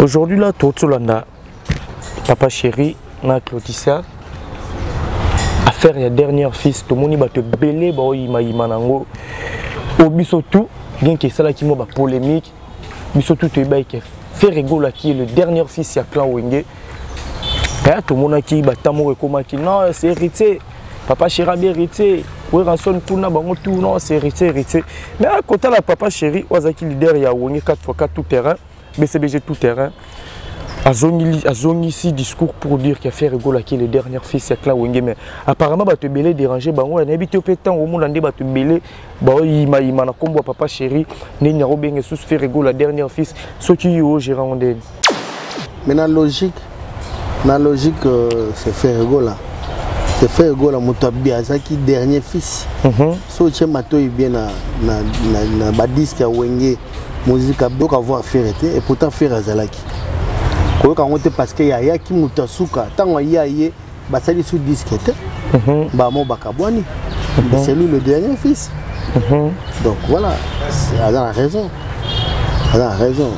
Aujourd'hui là, totolanda papa chéri na Claudissa affaire ya dernière fils tomoni bato ebele baoyimayima nango o biso tout bien que esalaki mwa bapolémique biso tout toyebaki ke Ferre Gola qui est le dernier fils ya clan Wenge. Eh, tomonaki bata moko ekomaki non c'est héritier papa chéri abi héritier Werrason kuna bango tout non c'est héritier héritier mais kotala papa chéri oyo azalaki leader ya Wenge 4x4 tout terrain BCBG tout terrain azongisi discours pour dire que Ferre Gola qui est le dernier fils ya clan Wenge mais apparemment bato ebele déranger bango nayebi te mpe ntango omona nde bato ebele baoyimayima na nkombo ya papa chéri ndeni akobenga susu Ferre Gola dernier fils soki yo ogéra ngo ndeni. Mais na logique, c'est Ferre Gola, c'est Ferre Gola moto abi azalaki dernier fils. So otie matoi bien na badisque ya Wenge Musica, boyoka voix Ferre te. Et pourtant Ferre azalaki koyoka yango te parce que yayaki moto asuka. Ntango aye aye basali su disque te, bamo bakabwani. C'est lui le dernier fils. Donc voilà, aza na raison, aza na raison.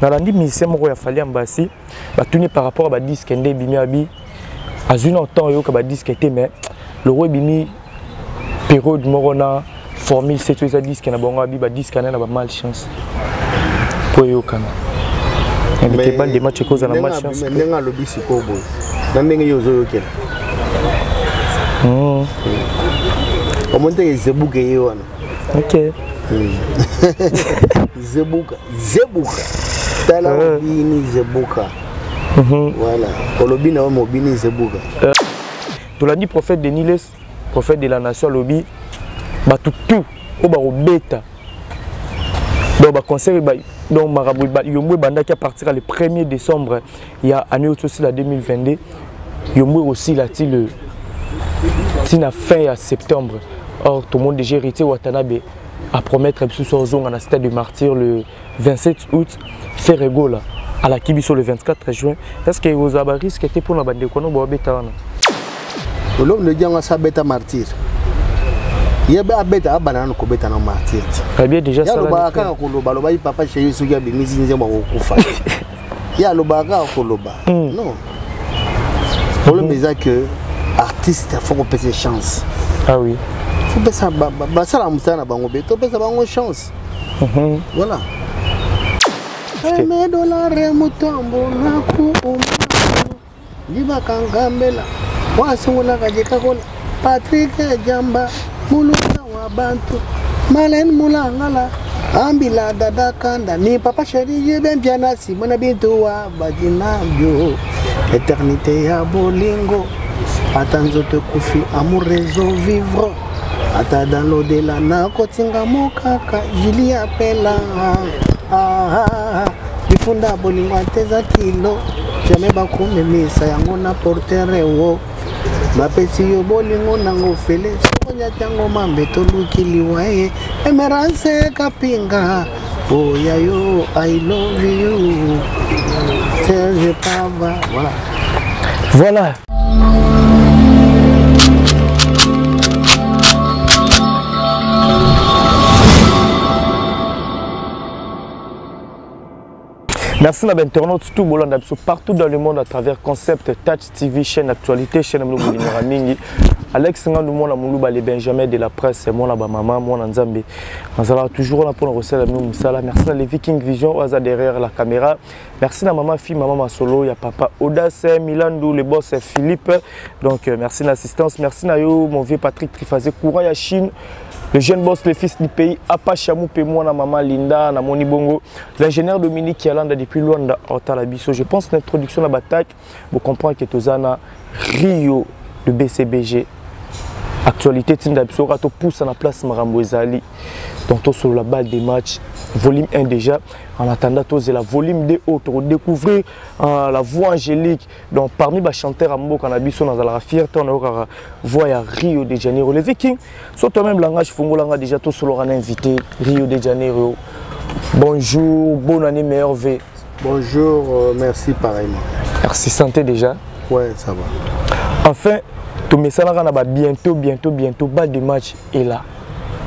Nalandi musicien moko ya Fally Ambasi, batuni par rapport à badisque nde ebimi, abi azwi na temps oyoka badisque te, mais loro ebimi période moko na formule 7 eza disque na bango, abi badisque ane na bamalchance po eyokana ebite balle de match ekozala malchance. Ndenge alobi sikoyo boye na ndenge yo ozoyokela, omoni teke zebuka ye wana. Zebuka, zebuka, tala obini zebuka. Voilà, olobi na yo mobini zebuka. Tolandi prophète Denis Lessie, prophète de la nation, alobi bato tout oyo bakobeta, donc baconcert, donc makambo yombo ebandaki à partir ya le 1er décembre ya année oyo tosila 2022, yombo ekosila ti le ntina fin ya septembre. Or tout le monde déjà héritier Watanabe à promettre biso so ozonga na stade de Martyr le 27 août. Ferre Gola alaki biso le 24 juin. Est ce que ozala barisque te mpona bandeko no baobeta wana? Olombe diango asa abeta Martyr, ye abeta, abanda nano kobeta na Martyr ti. Très bien déjà. Ye alobaka kaka koloba, alobaki papa chéri soki abimisi nzembo akokufa. Ye alobaka kaka koloba. Non, problème eza que artiste faut kopesa chance. Ah oui. Faut pesa basala mosala na bango be, topesa bango chance. Voilà. Emedolare mutombo nakuuma libakangambela wasungulaka jekakola Patrik Jamba mulunda wa bantu Malen Mulangala ambila dada kanda ni papa chéri yebe mpiana simona bintu wa badinabyo éternité ya bolingo ata nzoto ekufi, amour vivre ata dans l'au-delà nakotinga mokaka Jili apela ah, ah, ah. Lifunda bolingo ate eza kilo, jamais bakomemisa yango na portere wo bapesi yo bolingo nango fele sokonyati yango mambe toluki liwa ye Emerance Kapinga oya yo I love you Serge Pava, voilà. Voilà. Merci à l'internaute tout bolanda biso partout dans le monde à travers Concept Touch TV, chaîne actualité, chaîne mlo bolingaka mingi. Alex Ngandu mwana muluba, les Benjamin de la presse, mwana ba mama, mwana Nzambe. Nazala toujours là pour nous recevoir la musala. Merci à les Viking Vision oza derrière la caméra. Merci à maman fille, maman Masolo, ya papa Audace Milandou, le boss Philippe. Donc merci l'assistance, merci na yo mon vieux Patrick Trifazé, courant ya Chine. Le jeune boss, le fils du pays, Apa Chamou, moi na maman Linda, na Moni Bongo, l'ingénieur Dominique Yalanda depuis Luanda, Otala Biso. Je pense l'introduction de la bataille, vous comprenez que Tozana Rio de BCBG. Actualité Tinda Biso, rato pousse à la place Marambo Ezali. Donc, tout sur la balle des matchs, volume 1 déjà. En attendant, tous la volume 2 autres, découvrir la voix angélique. Donc, parmi les chanteurs à Mboka, na biso, dans la fierté, on aura voix à Rio de Janeiro. Les Vikings, sur toi-même langage, Fungolanga déjà, tout sur un invité, Rio de Janeiro. Bonjour, bonne année, meilleur V. Bonjour, merci pareillement. Merci, santé déjà. Ouais, ça va. Enfin, tout message là, bientôt, bientôt, bientôt, balle de match est là,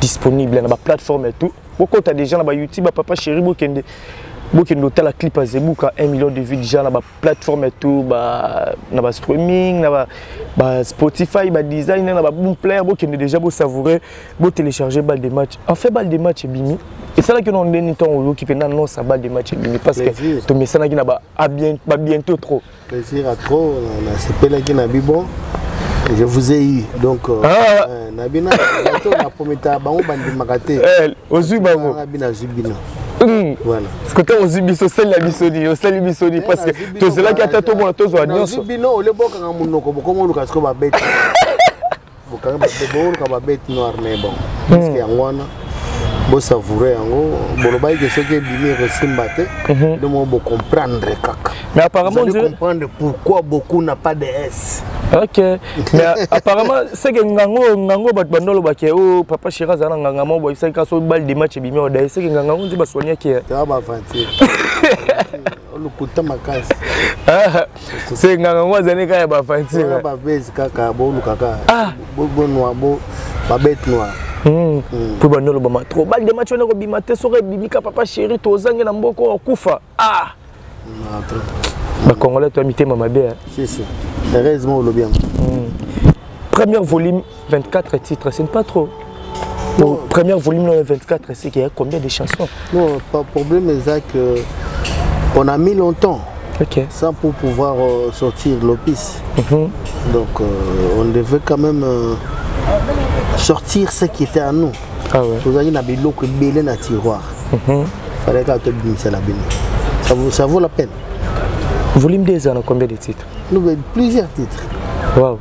disponible dans la plateforme et tout. Beaucoup as déjà dans YouTube, papa chéri, bokende. Bokende otala clip ya Zebuka, 1 million de vues déjà na ba plateforme tout, ba na ba streaming, na ba Spotify, ba design, na ba boom player. Bokende déjà bo savourer, bo télécharger balle de match. En fait, balle de match ebimi. Esalaki no ndeni ntango oyoki mpenza annonce ya balle de match ebimi? Parce que tomesanaki na ba bientôt trop. Plaisir à trop, nasepelaki na bibon, je vous ai eu donc. Ah. Na bino bato na prometa bango bandimaka te. Ozwi bango. Na bino, azwi bino. Voilà. Parce que ntango ozwi biso, osalela biso nini? Osali biso nini? Parce que tozelaki ata tomona tozwa nyonso. Bino ole bokanga monoko, bokoma oluka sikoyo babeti, boluka babête noire. Mais bon, parce que yango wana bosavoure yango, bolobaki ke soki ebimi ekosimba te, donc bocomprendre kaka. Mais apparemment, vous allez comprendre pourquoi beaucoup n'a pas de S. Ok, mais apparemment c'est que ngango ngango bato bando olobaki o papa chéri azala na nganga moko boyebisaki kaka so balle de match ebimi odaye, c'est que nganga ngo nde basoignaki. Taa baventure, olukuta makasi. Se nganga ngo azali kaka ya baventure. Babese kaka bolukaka bonoir, bo babête noire. Mpo bando olobama trop, balle de match wana ekobima te, soki ebimika papa chéri tozange na mboka okufa. Ah, bacongolais toya mitema mabe. Si si, heureusement olobi yango. Premier volume, 24 titres, ce n'est pas trop. Bon, premier volume 24, c'est qu'il y a combien de chansons? Non, pas problème, eza que on a mis longtemps sans pour pouvoir sortir l'opus. Donc on devait quand même sortir ce qui était à nous. Ah ouais. Tozalaki na biloko ebele na tiroir. Fallait kaka tobimisela bino. Ça vaut la peine. Volume 2 en a combien de titres? Nous, plusieurs titres. Wow.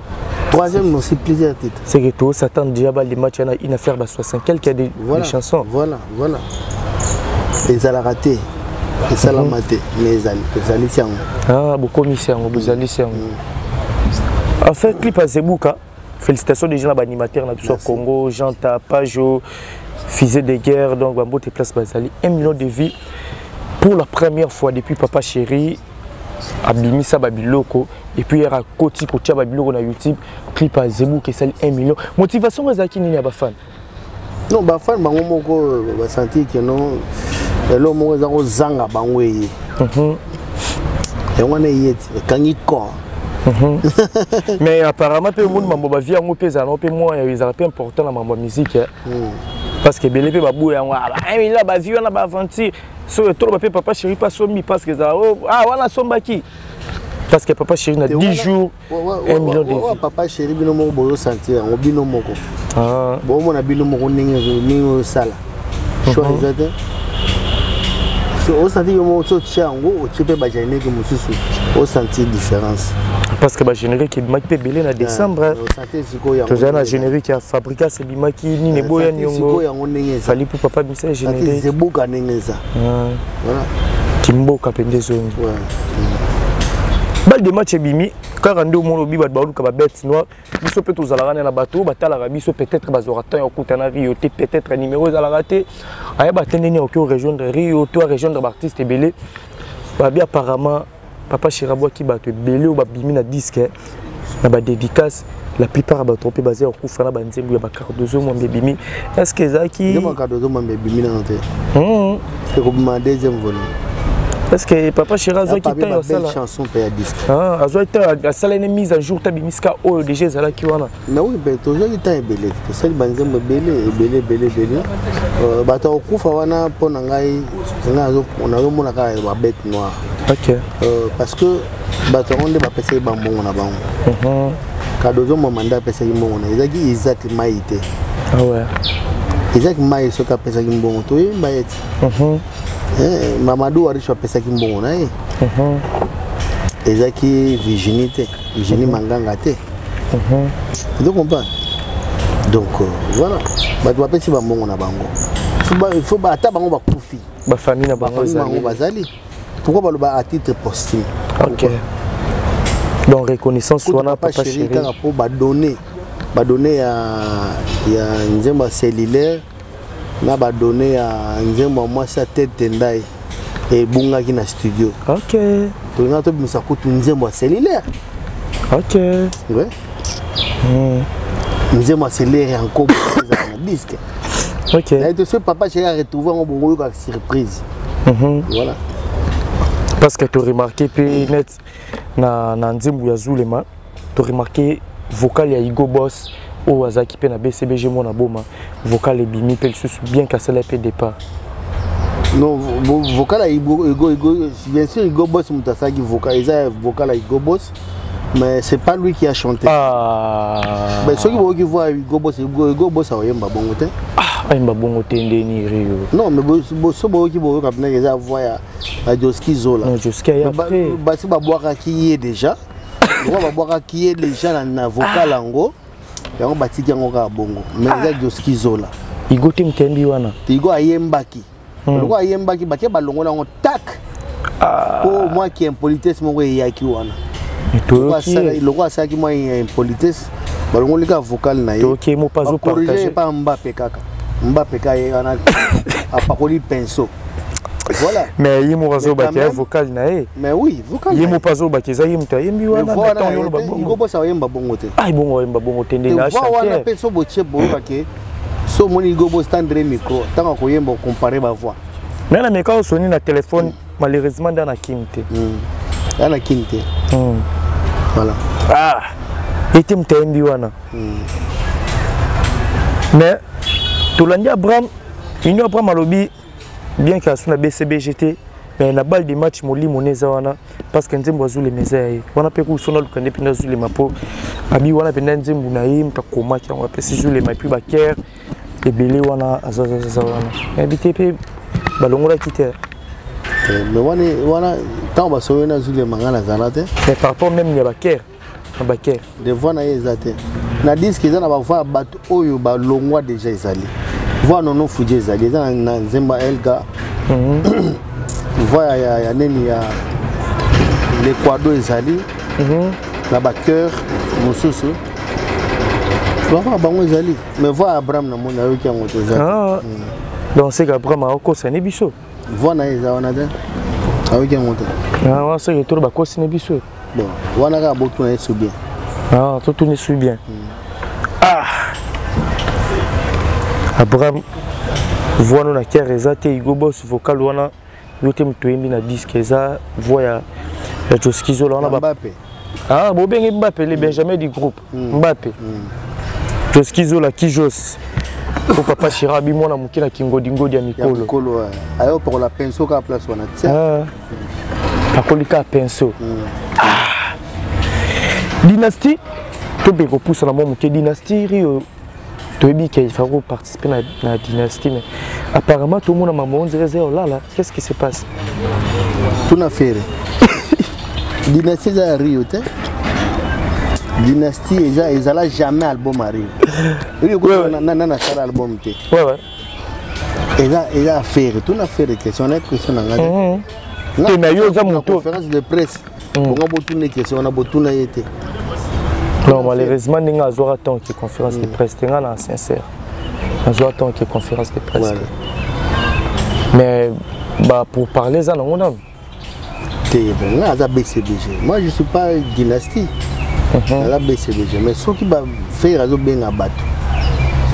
Troisième aussi, plusieurs titres. C'est que tout s'attend déjà les matchs, il y a une affaire bah, 60 quelques voilà, des chansons. Voilà. Ezalaka te, esalama te, mais ezali, ezalisi yango. Ah, bokomisi yango, bozalisi yango. En fait, clip à Zebuka, félicitations déjà na baanimateur na biso ya Congo, Jean Tapajo, Fusée de guerre, donc bambote place bazali. 1 million de vues pour la première fois depuis Papa Chéri abimisa babiloko et puis era koti kotia babiloko na YouTube, clip à Zebuka esali 1 million. Motivation ezalaki nini ya bafan? Non, bafan bango moko basentir ke non, eloko moko eza kozanga bango eye. Yango wana eye ti ekangi corps. Mais apparemment mpe omoni mambo bavie yango mpe ezala mpe mwa ezala mpe important na mambo ya musique, parce que ebele mpe babuya yango, 1 million bavie wana baaventure. So toloba mpe papa chéri mpe asombi, parce que ezala ah wana asombaki, parce que papa chéri na 10 jours 1 million de vues. Papa chéri, bino moko bozosentir yango, bino moko bomona, bino moko ndenge osala choix eza te. Osentir yo moko so otia yango, otie mpe bagénérique mosusu, osentir différence. Parce que bagénérique ebimaki mpe ebele na décembre. Tozali na générique ya Fabricas ebimaki nini, eboya niongo. Yango ndenge eza. Fali mpo papa bimisa ya générique. Zebuka ndenge eza. Voilà. Kimboka mpenza ezongi. Balle de match ebimi kaka nde omona obi bato baluka babête noire. Biso mpe tozalaka na bato oyo batalaka biso, peut-être bazwaka temps ya kokutana Rio te, peut-être numéro ezalaka te, ayeba te ndeni akoki orejoindre Rio to arejoindre baartiste ebele. Babi apparemment papa chéri abwaki bato ebele oyo babimi na disque na badédicace, la plupart ya bato mpe baza ya kokufa na banzembo ya bacardozo mwambe ebimi. Est ce que ezalaki? Cardozo mwambe ebimi nano te, ekobima deuxième volume. Est ce que papa chéri azwaki temps osala chanson mpe ya disque? Azwaki temps asala ene mise à jour ta bimisika oyo déjà ezalaki wana? Mais oui, mpe tozwaki temps ebele, tosali banzembo ebele ebele ebele ebele. Bato ya kokufa wana, mpo na ngai, nazomona kaka babête noire. Parce que bato yango nde bapesaki bambongo na bango. Cardozo Mwamba nde apesaki mbongo na, ezalaki Isaac Mai te. Isaac Mai soki apesaki mbongo, toyemba ye ti. Mamadou Waricho apesaki mbongo na ye, ezalaki Virginie te, Virginie Manganga te. Ozo comprendre? Donc voilà, bato bapesi bambongo na bango, il faut ata bango bakufi. Bafamille na bango. Bango bazali. Pourquoi baloba à titre posthume? Ok, donc reconnaissance wana papa chéri kaka mpo badonné ya nzembo ya cellulaire na badonné ya nzembo ya mwasi ya tete ndai ebungaki na studio. Tolinga tobimisa kutu nzembo ya cellulaire. Ouais. Nzembo ya cellulaire ya nkobo ezala na disque. Naye te, soki papa chéri aretrouve yango, bongo oyoka surprise. Voilà. Parce que toremarquer mpe net na nzembo ya Zulema, toremarquer vocal ya Igo Boss oyo azalaki mpe na BCBG Mwana Boma, vocal ebimi mpe lisusu bien qu'asala mpe départ. Non, vocal ya Igo, Igo, Igo, bien sûr, Igo Boss moto asalaki vocal, eza vocal ya Igo Boss, mais c'est pas lui qui a chanté. Ah. Mais soki boyoki voix ya Igo Boss, Igo, Igo Boss akoyemba bongo te. Ah, ayemba bongo te ndeni, Rio? Non, mais so boyoki, boyoka mpena eza voix ya Joski Zola. Non, Joski aye après. Basi babwakaki ye déjà, lokwa babwakaki ye déjà na vocal yango, yango batiki yango kaka bongo, mais eza Joski Zola. Igo te moto ayembi wana? Igo ayembaki. Lokwa ayembaki, batie, balongola yango tak mpo mwa ki impolitesse moko eyaki wana. Toyoki. Lokwa asalaki mwa impolitesse, balongoli kaka vocal na ye. Toyoki mo pas. Bacorriger. Opartager. Epa Mbape kaka, Mbape ka ye wana apakoli pinceau, voilà. Mais ye moko azobaki ya même- vocal na ye. Mais oui, vocal Ye na ye. moko azobaki eza ye moto ayembi wana. Voix Mais ntango wana yo oloba ye te, bongo. Igo Boss ayemba bongo te. Ah, ebongo ayemba bongo te ndenge Te, voix wana achanter? Mpe so botie, boyokake so omoni Igo Boss tendre micro ntango akoyemba, ocomparer bavoix. Mais na meka osoni na téléphone, malheureusement nda na Kini te. Ya na Kini te. Voilà. Ah, ete moto ayembi wana. Mais tolandi Abraham Union, Abraham alobi bien que asu na BCBG te, mais na balle de match molimo ne eza wana, parce que nzembo Azulema eza ya ye wana mpe kuso naluka nde mpenza Zulema, mpo abi wana mpenza nzembo na ye, moto akomaki yango, apesi Zulema et puis bachœur ebele wana azazaza wana, nayebi te mpe balongolaki te. Mais wana wana ntango basoki na Zulema, nga nazala te. Mais par rapport même ya bachœur na bachœur. De voix na ye eza te na disque, eza na bavoix ya bato oyo balongwa déjà. Ezali voix Nono Fuji, ezali, eza na nzembo ya Elga, voix ya nini, ya l'Equado ezali na bachœur mosusu, bavoix ya bango ezali, mais voix ya Abraham namoni, nayoki yango te, eza te. Ah. Donc c'est qu'Abraham akosani biso. Voix na ye eza wana te, ayoki yango te. Ah, wana soki tolo bakosini biso. Bon, wana kaka botuna ye so bien. Ah, totuni su bien. Ah, Abraham voix no na chœur eza te. Igo Boss vocal wana yo te moto oyembi na disque, eza voix ya Joski Zola wana Mbappe. Ah, bobenge Mbappe, le Benjamin du groupe. Mbappe, Joski Zola, Kijos po papa Shira abi mwana moke na kingodingodi ya ya mikolo. Mikolo ayo pakola pinceau kaka place wana tia. Ah, akoli kaka pinceau. Ah. Dynastie, tobe kopusa na mwa moke dynastie, Rio, toyebi ke il faut participer na dynastie, mais apparemment tomona mama ondire eza olala. Qu'est-ce qui se passe? Tuna Ferre. Dynastie eza ya Rio te. Dynastie eza, ezala jamais album ya Rio. Rio nana nasala album te. Eza eza Ferre, tuna Ferre question na question na ngai. Te, mais yo oza moto Conférence de presse bongo botuna question wana, botuna ye te. Non, malheureusement ndenge azwaka temps ke conférence de presse te, nga na sincère, nazwaka temps ke conférence de presse te, mais ba pour parler eza nango nano. Te, bon, nga aza BCBG, moi je suis pas dynastie, naza BCBG, mais soki baFerre azobenga bato,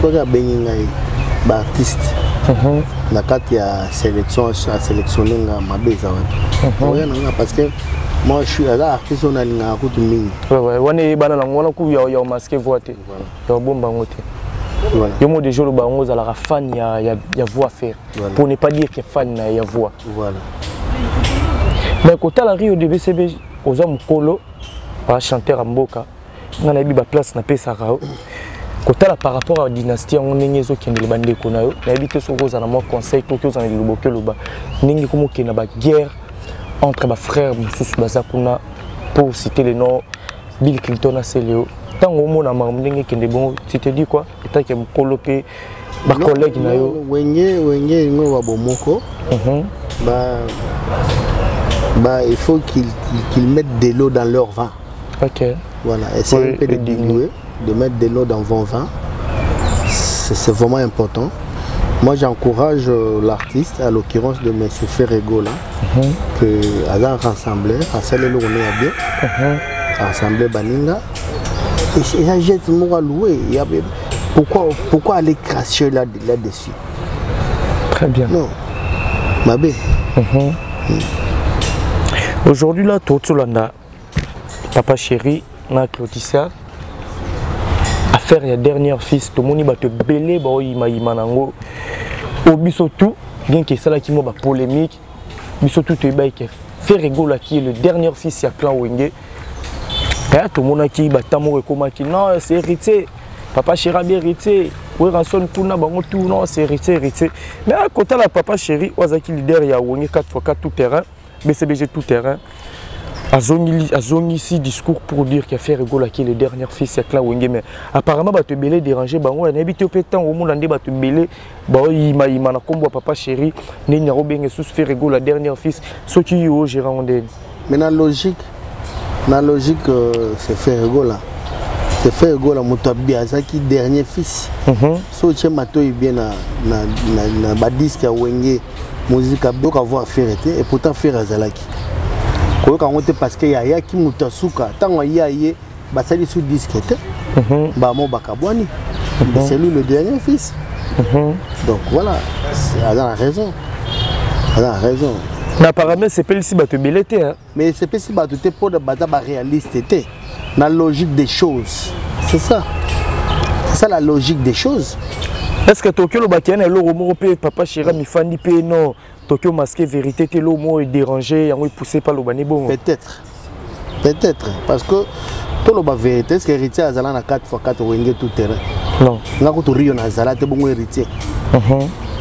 soki abengi ngai baartiste na kati ya sélection, asélectionne nga, mabe eza wapi? Oya na nga, parce que moi je suis, aza artiste oyo nalingaka kutu mingi. Wana eyebana nango wana ku ya omasquer voix te, ya obomba yango te. Yo mo déjà oloba yango, ozalaka fan ya voix Ferre, pour ne pas dire que fan na ya voix. Mais kotala Rio de BCB, oza mokolo bachanteur ya mboka, nga nayebi baplace napesaka yo. Kotala par rapport à dynastie yango ndenge ezokendele, bandeko na yo, nayebi te soki ozala na mwa conseil toki ozala na liloba oki oloba ndenge komokende na baguerre entre bafrère mosusu baza kuna, pour citer le nom Bill Clinton na Celeo. Ntango omona makambo ndenge ekende bongo, tu te dis quoi etake mokolo mpe bacollègue na yo? Wenge, Wenge elingi oyo bomoko. Bah, il faut qu'ils mettent de l'eau dans leur vin. Voilà, essayez un peu de diluer, de mettre de l'eau dans vos vins. C'est vraiment important. Moi, j'encourage l'artiste, à l'occurrence de M. Ferre Gola, que aza rassemblé, asali eloko ne ya bien, rassemblé baninga. Et ça jette moko à louer. Pourquoi aller cracher là, là-dessus? Très bien. Non. Mabe. Aujourd'hui là, totolanda Papa Chéri na Claudissa affaire ya dernier fils, tomoni bato ebele baoyimayima nango o biso tout, bien que esalaki mwa bapolémique, biso tout toyebaki ke Ferre Gola qui est le dernier fils ya clan Wenge. Kaya tomonaki bata moko ekomaki non, c'est héritier, Papa Chéri abi héritier, Werrason kuna bango tout, non, c'est héritier, héritier. Mais kotala Papa Chéri oyo azalaki leader ya Wenge 4x4 tout terrain, BCBG tout terrain, azongisi discours pour dire qu'il a Ferre Gola qui est le dernier fils ya clan Wenge. Mais apparemment bato ebele déranger bango, nayebi te mpe ntango omona nde bato ebele baoyimayima na nkombo ya Papa Chéri, ndeni akobenge susu Ferre Gola dernier fils, soki yo ogérango ndeni? Mais na logique, c'est Ferre Gola, c'est Ferre Gola moto abi azalaki dernier fils. So otie matoi bien na badisque ya Wenge Musica, boyoka voix Ferre te, et pourtant Ferre azalaki koyoka yango te, parce que yayaki moto asuka. Ntango aye ye basali su disque te, bamo bakabwani. C'est lui le dernier fils. Donc voilà, aza na raison, aza na raison. Mais apparemment sepelisi bato ebele te, hein. Mais sepesi bato te mpo baza baréaliste te na logique des choses. C'est ça, c'est ça la logique des choses. Est ce que toki olobaki ya na eloko moko mpe Papa Chéri mifandi mpe non, toki omasque vérité te, eloko moko edérange yango, epousse pa loba ne bongo? Peut-être, peut-être, parce que toloba vérité, est ce que héritier azala na 4 x 4 Wenge tout terrain? Non. Nga kutu Rio nazala te bongo héritier.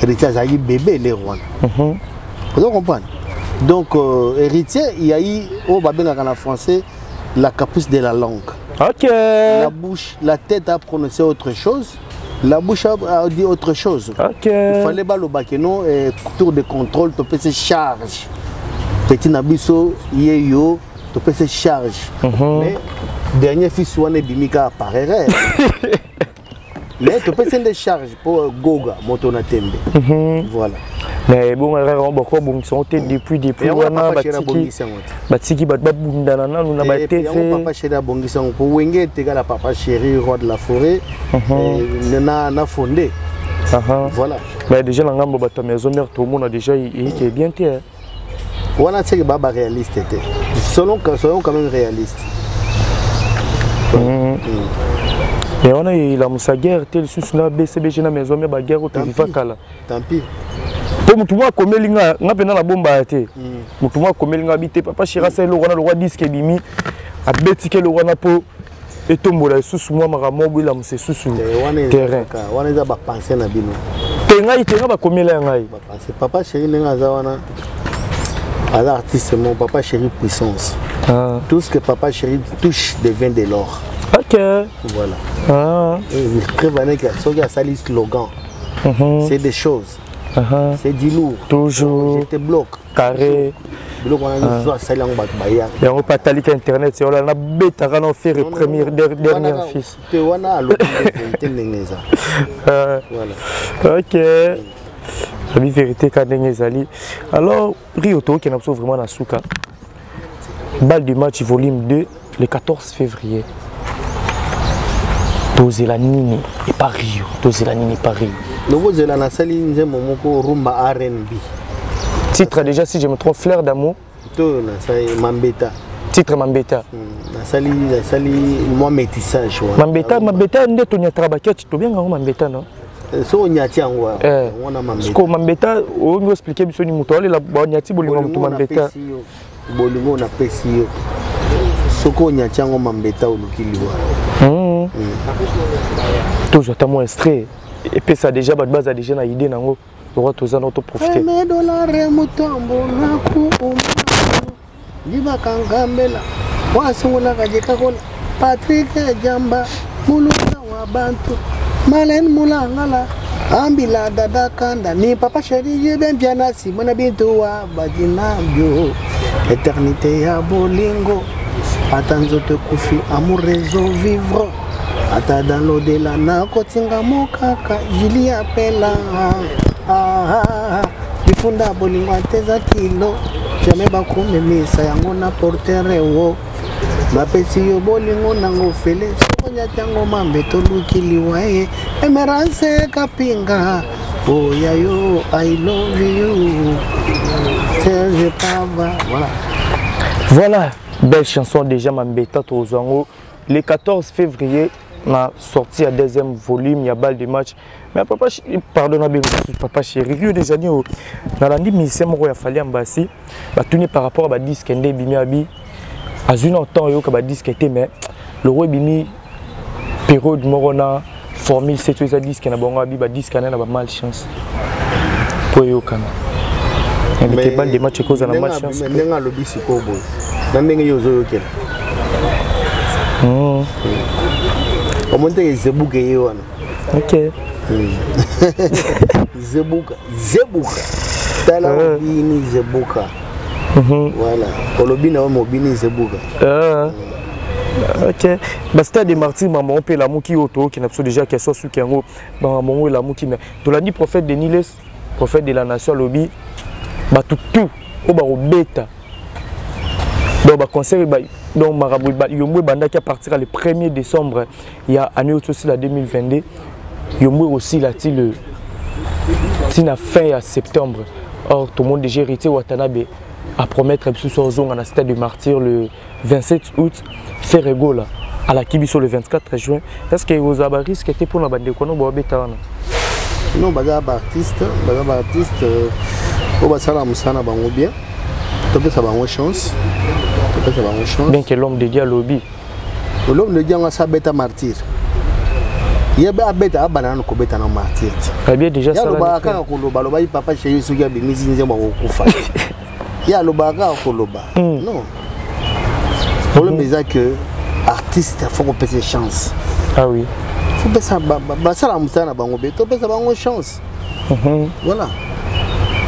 Héritier azalaki bébé lere wana. Ozo comprendre? Donc héritier, il y a eu oyo babengaka na français la caprice de la langue. La bouche, la tête a prononcé autre chose, la bouche a dit autre chose. Il fallait baloba ke non, tour de contrôle, topesi charge petit na biso ye yo, topesi charge. Mais dernier fils wana ebimi kaka par erreur, mais topesi nde charge mpo Goga moto na tembe. Voilà. Mais bon, erreur yango bako bongisa yango te depuis Yango wana. Papa Chéri batiki abongisi yango te. Batiki bato babundana nanu na Yango batv. Papa Chéri abongisi yango mpo Wenge etekala Papa Chéri, roi de la forêt, na fondé. Voilà. Mais déjà na ngambo bato ya Maison Mère, tomona déjà eyeke bien te, hein. Wana seke baa baréaliste te. Selon, soyons quand même réaliste. Mais wana elamusa guerre te lisusu na BCBG na Maison Mère, baguerre oyo toviva kala? Tant pis. Mpo motu moko akomeli nga, nga mpenza na bomba ya te, motu moko akomeli nga abi te Papa Chéri asala eloko wana lokwa disque ebimi, abetiki eloko wana mpo etombola lisusu mwa makambo moko elamusa lisusu Te, wana eza terrain. Kaka wana eza bapense na bino. Te, ngai te, nga bakomela ya ngai. Bapense. Papa Chéri ndenge aza wana, aza artiste. Mon Papa Chéri puissance. Tout ce que Papa Chéri touche devient de l'or. Voilà. Preuve aneke soki asali slogan, c'est des choses, c'est du lourd. Toujours. Je te bloque. Carré. Biloko wana nyonso asali yango, bato bayaka. Yango mpe atalika internet ola nabetaka na Ferre première dernier fils. Te, wana alobi vérité ndenge eza. Voilà. Ok, abi vérité ka ndenge ezali. Alors Rio, tokokenda biso vraiment na suka. Balle de match volume 2 le 14 février, tozela nini epa Rio? Tozela nini epa Rio? Nokozela, nasali nzembo moko rumba R&B. Titre déjà, si je me trompe, Fleur d'amour? To nasali Mambeta. Titre Mambeta. Nasali mwa métissage wana. Mambeta, Mambeta nde toniataka baketi, tobenga yango mambeta, non? So onyati yango wana mambeta. Siko mambeta oyongi oexplique biso ni moto aolela banyati bolingo moto mambeta. Napesi yo bolingo, napesi yo, soki onyati yango mambeta, oluki liwa. Tozwa ata mwa extrait, epesa déjà bato baza déjà na idée nango lokwa toza na toprofite. Dolare mutombo nakuuma ndibakangambela wasungulaka jekakola Patrik Jamba mulunda wa bantu Malen Mulangala ambila dada kanda ni Papa Chéri yebe mpiana simona bintu wa badinabyo éternité ya bolingo, ata nzoto ekufi, amour ezovivre ata dans l'au-delà, nakotinga mokaka Jili apela ah, ah, lifunda bolingo ate eza kilo, jamais bakomemisa yango na portere wo bapesi yo bolingo nango fele, sokonyati yango mambe toluki liwa ye Emerance Kapinga oya yo, I love you Serge Pava, voilà. Voilà, belle chanson déjà Mambeta tozwango le 14 février na sortie ya deuxième volume ya balle de match. Mais papa, pardon na bengo papa chéri, yo déjà dit nalandi musicien moko ya Fally Ambassi batuni par rapport à ba disque nde ebimi abi azwi na temps oyoka ba disque te, mais le roi ebimi période moko na formule 7 eza disque na bango abi ba disque na ba malchance po eyokana. Mais balle de match ekozala na malchance. Ndenge alobi sikoyo boye na ndenge yo ozoyokela, omoni teke zebuka ye wana. Ok. Zebuka, zebuka, tala obini zebuka. Voilà, olobi na yo mobini zebuka. Ok, bastade de Martyr, maman mpe elamuki oyo tookenda biso déjà question suki yango bango elamuki. Mais tolandi prophète Denis Les, prophète de la nation, alobi bato tout oyo bakobeta, donc baconcert, donc makambo yombo ebandaki à partir ya le 1er décembre ya année oyo tosila 2022, yombo ekosila ti le ti na fin ya septembre. Or tout le monde déjà, Héritier Watanabe a promettre biso so ozonga na stade de Martyr le 27 août, Ferre Gola alaki biso le 24 juin. Est ce que ozala barisque te mpona bandeko no baobeta wana? Non, baza baartiste, baza baartiste oyo basala mosala na bango bien. Topesa bango chance, topesa bango chance. Bien que l'homme de Dieu alobi. L'homme de Dieu yango asa abeta Martyr, ye be abeta, abanda nano kobeta na Martyr ti. Bien déjà. Ye alobaka kaka koloba, alobaki papa chéri soki abimisi nzembo akokufa. Ye alobaka kaka koloba. Non, problème eza que artiste faut kopesa chance. Ah oui. Faut pesa basala mosala na bango be, topesa bango chance. Voilà.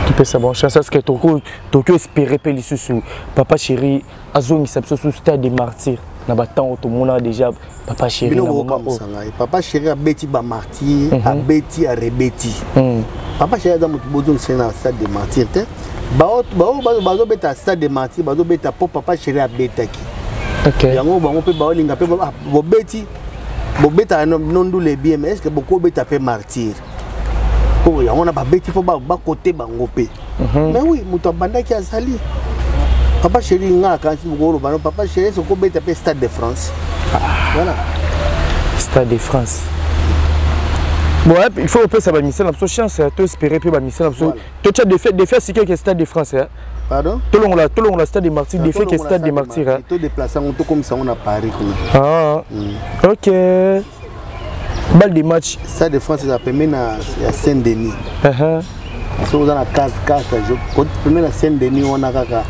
Topesa bango chance. Est ce que tokoki espérer mpe lisusu papa chéri azongisa biso su stade de Martyr na batango tomona déjà papa chéri? Bino bokokamwisa ngai. Papa chéri abeti bamartyr, abeti, arebeti. Papa chéri aza moto bozongisa na stade de Martyr te. Bao bazobeta stade de Martyr, bazobeta mpo papa chéri abetaki yango. Bango mpe baolinga mpe bobeti, bobetaka no ndule bien, mais est ce que bokobeta mpe Martyr? Mpo yango wana babeti mpo bakote bango mpe. Mais oui, moto abandaki azali papa chéri. Nga akanisi bokoloba no papa chéri soki obeta mpe stade de France. Voilà. Stade de France, bon, il faut opesa bamisala na biso chance, to espérer mpe bamisala na biso totya défi asikeke stade de France. Pardon? Tolongola stade de Martyr, défi ke stade de Martyr. Todéplace yango, tokomisa yango na Paris kuna. Ah, ok, balle de match. Stade de France eza pembeni ya Saint Denis. Soki oza na carte, pembeni na Saint Denis wana kaka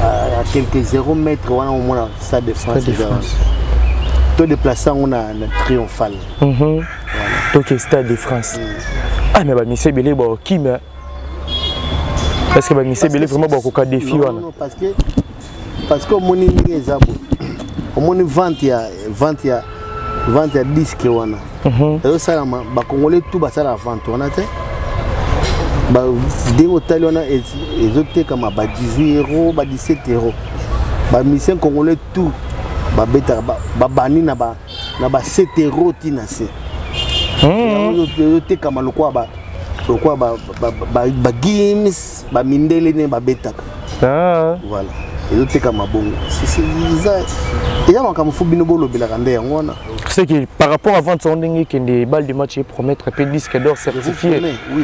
à quelques 0 mètre wana, omona stade de France. Eza wana, todéplace yango na Triomphal. Toke stade de France. Ah, mais bamisi ebele bakokima. Est ce que bamisi ebele vraiment bakoka défi wana? Non, parce que omoni ndenge eza boye, omoni vente ya disque wana ezosalama, bacongolais tout basala vente wana te. Ndenge otali wana, ezotekama ba 18 euro, ba 17 euro. Bamusicien congolais tout babetaka, babandi na ba 7 euro ntina se. Ezotekama lokola bagims, bamindele nde babetaka. Voilà, ezotekama bongo. Eza makambo fo bino bolobelaka nde yango wana. C'est que par rapport à vente ndenge ekende, balle de match promettre mpe disque d'or certifié. Oui.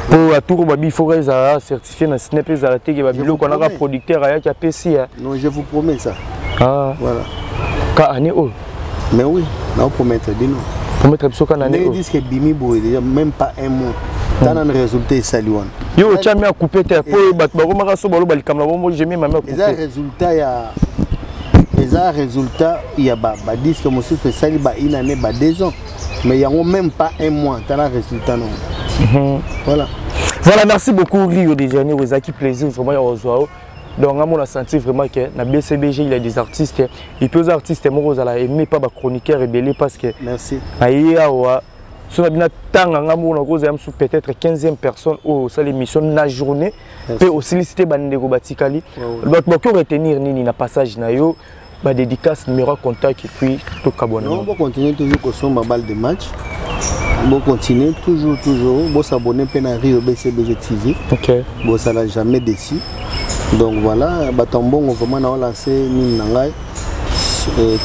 Po atour babi, il faut ezala certifié na SNEP, ezala teke babiloko wanaka producteur ayaki apesi. Non, je vous promets ça. Ah. Voilà. Ka année oyo? Mais oui, naopromettre bino. Promettre biso ka na année oyo. Disque ebimi boye déjà, même pas un mois, tana na résultat esali wana. Yo otya mi akupe te po bato bakomaka so baloba likambo na bongo jemi mami. Eza résultat ya, eza résultat ya badisque mosusu esali ba une année, ba 2 ans, mais yango même pas un mois, tala résultat nango. Voilà. Voilà, merci beaucoup Rio de Janeiro, ezalaki plaisir vraiment ya kozwa. Donc nga mona senti vraiment que na BCBG il y a des artistes, et puis aux artistes moko ozala aimé pas bachroniqueur ebele, parce que Merci. Aye awa so na bino ntanga, nga moko nakozala mosu peut-être 15e personne oyo osala émission na journée mpe osilisi te. Bandeko batikali, bato bakoki retenir nini na passage na yo? Badédicace, numéro ya contact, et puis tokabwana. Non, bocontinue toujours kosomba balle de match. Bocontinue toujours, toujours bosabonne mpe na Rio BCBG TV. Bosala jamais déçu. Donc voilà, bato ya mbongo, vraiment naolance nini na ngai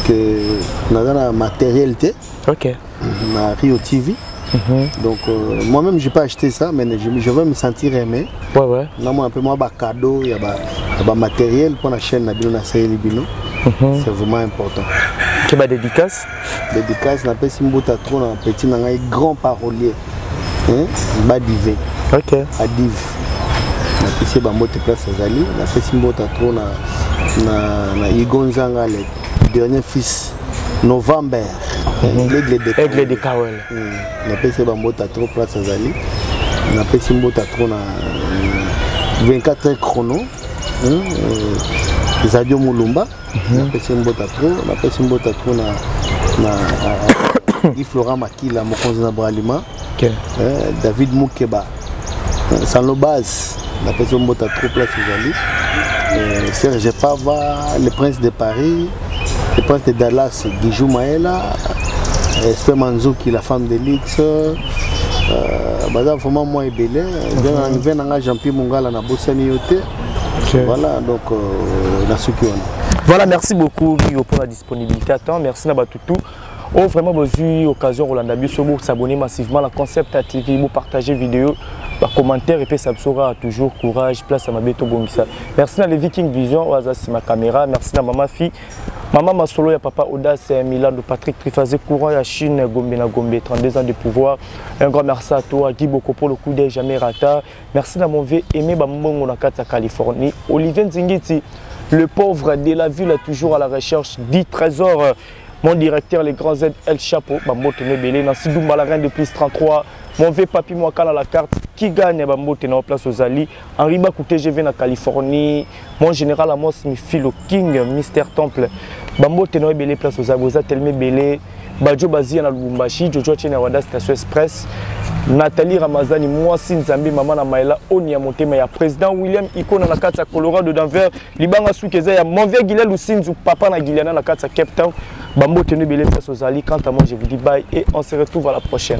que naza na matériel te na Rio TV. Donc moi-même, j'ai pas acheté ça, mais je vais me sentir aimé. Namona mpe mwa bacadeau ya bamatériel mpo na chaîne na bino, nasaleli bino. C'est vraiment important. Ke badédicace? Dédicace, napesi mbuta trop na petit na ngai, grand parolier, hein? Badive. Adive, napesi ye bambote place azali. Napesi mbota trop na Igo Nzanga, le dernier fils November, l'aigle de Aigle de Kawel. Napesi ye bambota trop place azali. Napesi mbota trop na 24 heures chrono, Zadio Mulumba. Napesi mbota trop, napesi mbota trop na Guy Florent Makila, mokonzi na Bralima. David Mukeba Sanlo Base, napesi mbota trop place ezali. Serge Pava, le prince de Paris, le prince de Dallas, Gijou Maela, Espe Manzuki, la femme de luxe, baza vraiment mwa ebele. Ve nanga Jean-Pierre Mongala, nabosani yo te. Voilà, donc nasuki wana. Voilà, merci beaucoup Rio pour la disponibilité à temps. Merci na batutu oyo vraiment bozwi occasion kolanda biso. Bosabonner massivement na Concept ya TV, bopartager vidéo, bacommentaire epesa biso kaka toujours courage. Place ya mabe tobongisa. Merci na le Viking Vision oyo aza nsima caméra. Merci na mama fi, mama masolo ya papa Audace Milando, Patrick Trifazé, courant ya Chine, Gombe na Gombe, 32 ans de pouvoir. Un grand merci à toi Guy Boko pour le coup d'œil jamais rata. Merci na mon vieux Aimé Bambongo na kati ya Californie, Olivier Nzingiti, le pauvre de la ville, toujours à la recherche du trésor, mon directeur, les grands Z El Chapo, bambote mebele. Nancy Dumba, la reine de plus 33, mon vieux Papi Mwakala, la carte qui gagne, bambote na place aux Ali Henri Bakou TGV na Californie, mon général Amos Mifilo King, Mister Temple, bambote na ebele place aux Aboza Telme Bele Bajo Bazia na Lubumbashi, Jojo Chene Wada Station Express, Nathalie Ramazani, mwasi Nzambe, mama na Maela Oni ya motema ya président William Ikona na kati ya Colorado Denver, Libanga Sukeza ya mon vieux Guilel Lusinzu, papa na Guiliana na kati ya Cape Town, bambote no ebele place ozali. Quant à moi, je vous dis bye et on se retrouve à la prochaine.